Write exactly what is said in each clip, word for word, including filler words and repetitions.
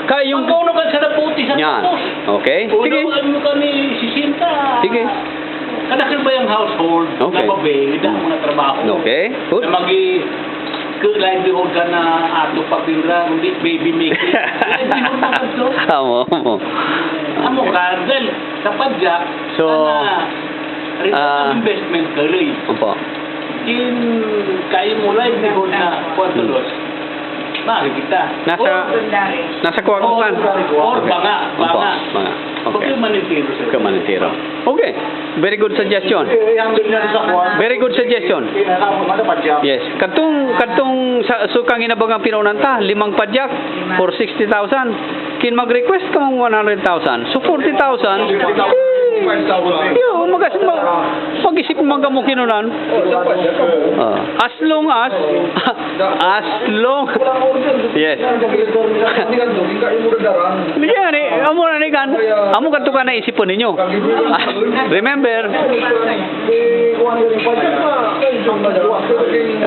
Kayung. Pagkauno ka sa daputi sa. Yan. Okay. Sige. Unawan mo kami sisenta. Sige. Kada kaya ba yang household? Okay. Na babae, da mga trabaho. Okay. Good. Na magi, ke livelihood ka na ato pagpinra, kundi baby making. Livelihood na ka to. Amo, amo. Amo ka, then, sa padyak, so, sana, ah, investment ka, Loy. Opo. Kin kayo mo livelihood na kwarto dos. Bakit kita? Nasa, nasa kuwakukan. Or banga, banga. Opo, banga. Okay. Pagka manintiro, sir. Pagka manintiro. Okay. Very good suggestion. Very good suggestion. Yes. Kadtong, kadtong sa, so kang inabagang pinaunan ta, limang padyak for sixty thousand. Kin mag-request ka mong one hundred thousand. So, forty thousand. Yo, magas-, mag-, mag-isip man kamo kinunan. Ah, as long as, as long, yes. Yan, eh, amo na ni kan, amo kan to ka na isipan ninyo. Remember,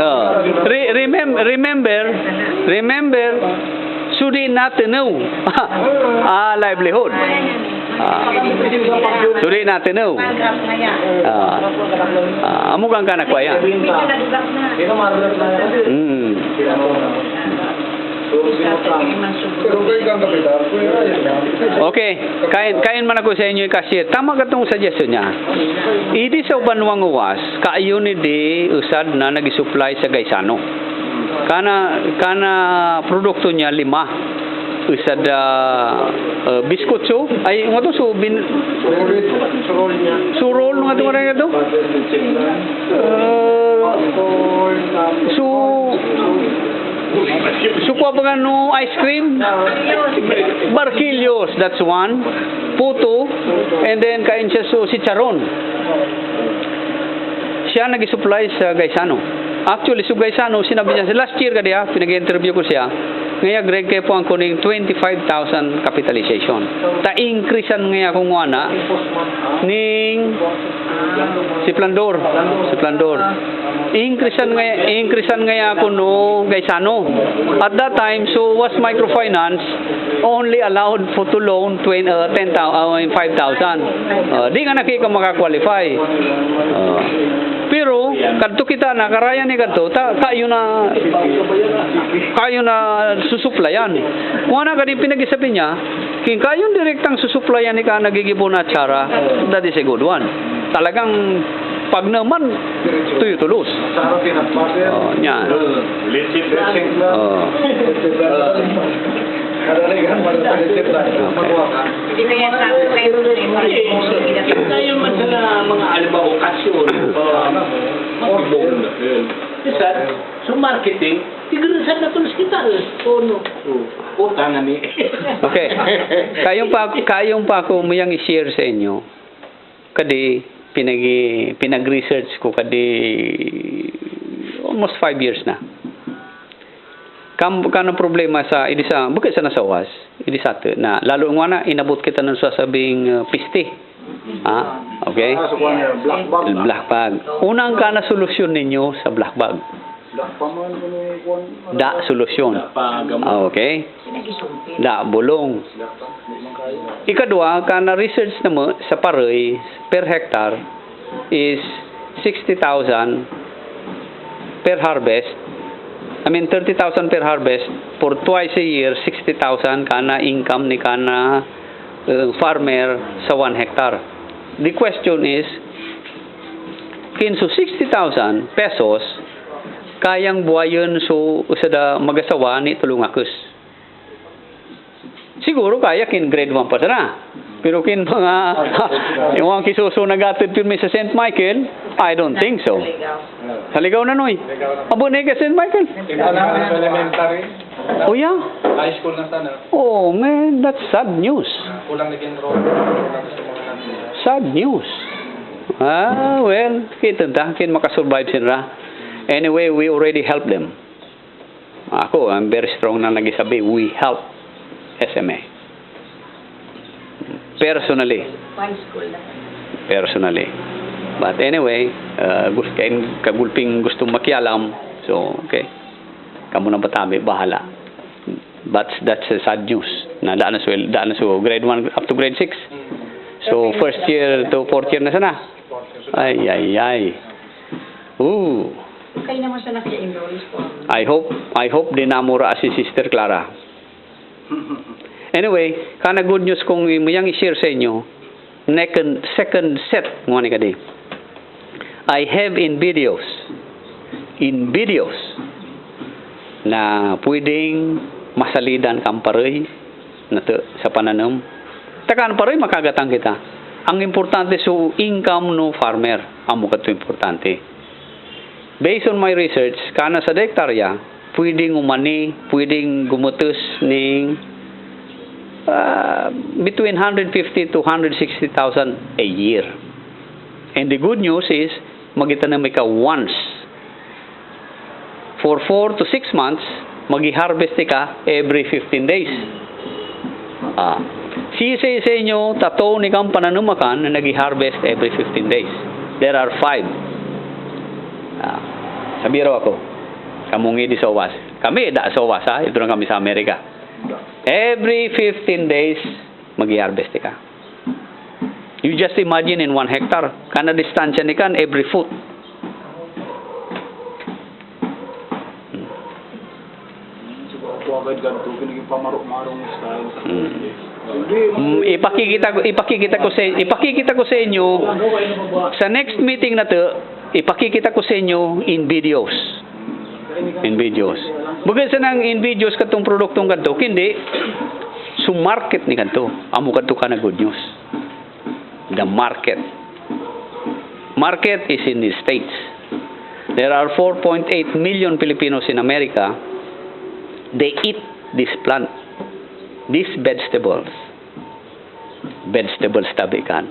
ah, re-, remem-, remember, remember, Sudi na tiniw. Ah, livelihood. Ah. Sudi na tiniw. Ah. Ah, amo kang kana kwaya. Hmm. Okay, kain, kain man ako sa inyo i cashier. Tama katong suggestion niya. Idi sa Banwa Nguwas, kaayun idi usad na nagisupply sa Gaisano. Kana, kana produkto niya lima. Usad, ah, eh, biskutso. Ay, nga to, so, bin-, surol, nga to, nga to. Eh, so, so, kwa pa nga no ice cream? Barquillos, that's one. Puto, and then kain siya so chicharon. Siya nagisupply sa Gaisano. Actually, so Gaisano, sinabi niya, last year kadi, ah, pinag-interview ko siya. Ngaya, Greg, kaya po ang kuning twenty-five thousand capitalization. Ta increasean ngaya kung wana ning Siplandor. Siplandor. Increasean ngaya, increasean ngaya kuno Gaisano. At that time, so was microfinance only allowed for to loan twen-, uh, ten thou-, uh, five thousand. Uh, di nga na kika maka-qualify. Uh, pero, kadto kita na karaya ni kadto, ta, kayo na, kayo na susuplayan. Kung ana kadi pinag-isabi niya, king kayo direktang susuplayan ni ka nagigibon atsara, that is a good one. Talagang pag naman, tuyo tulus. Oh, yan. Legit na. Oh. Kaya man sa mga, halimbawa, okasyon, uh, magbong. Isa, so marketing, tigresan na tulus kita, eh. Oh, no. Oh, tanga ni. Okay. Kayun pa, kayun pa ako mayang i-share sa inyo. Kadi pinag-, pinag-research ko kadi almost five years na. Kam-, kano problema sa, idi sa, bukit sa nasawas, idi sa te, na, lalu ngwana, inabut kita na sa sabing, eh, piste. Ha? Okay? Ah, sa kwan, eh, black bag. Black bag. Unang kana solusyon ninyo sa black bag? Da solusyon. Ah, okay. Da bulong. Ikadwa, kana research name sa Parey, per hectare is sixty thousand per harvest. I mean, thirty thousand per harvest. For twice a year, sixty thousand kana income ni kana, eh, farmer sa one hectare. The question is, kin so sixty thousand pesos, kayang buwayen so sada magasawa ni tolu ngakes? Siguro kaya kin grade one pa sara. Pero kin manga, yung kisusu nagatud pirmi sa Saint Michael, I don't think so. Sa Ligao na, noy. Abo na ka Saint Michael? Elementary. Oh, yeah? High school na sana. Oh, man, that's sad news. Kulang na kin road. Sad news. Ah, well, kita ta, kin makasurvive sinra. Anyway, we already helped them. Ako, I'm very strong na nagsasabi, we help S M A. Personally. Personally. But anyway, uh, gus-, kain kagulping gusto makialam. So, okay. Kamu na batabi, bahala. But that's a sad news. Na daan na so, daan na so grade one up to grade six. So first year to fourth year na sana. Ay, ay, ay. Ooh. Kaya naman siya nag-enroll sa. I hope, I hope di namura si Sister Clara. Anyway, kana good news kung mayang i-share sa inyo, second, second set, ngani kadi. I have in videos, in videos, na pwedeng masalidan kang parey, na te, sa pananum. Takan parey makagatang kita. Ang importante so income no farmer, amu katu importante. Based on my research, kana sa dektarya, pwedeng umani, pwedeng gumutus ning, ah, between hundred fifty to hundred sixty thousand a year. And the good news is, magitanem ika once. For four to six months, magi-harvest ika every fifteen days. Ah. Sisay sa inyo, tataw ni kang pananum akan, nagi-harvest every fifteen days. There are five. Ah. Sabi raw ako. Kamu ngi di sa owas. Kami da sa owas, ha? Ito lang kami sa Amerika. Every fifteen days, magi-harvest ika. You just imagine in one hectare, kana distansya ni kan every foot. Hmm. Hmm, ipakikita ko, ipakikita ko sa, ipakikita ko sa inyo, sa next meeting na te, ipakikita ko sa inyo in videos. In videos. Bukun sa nang in videos katung produktong kanto, kundi, so market ni kanto, amu kanto kana good news. The market. Market is in the States. There are four point eight million Filipinos in America. They eat this plant, these vegetables. Vegetables tabi kan.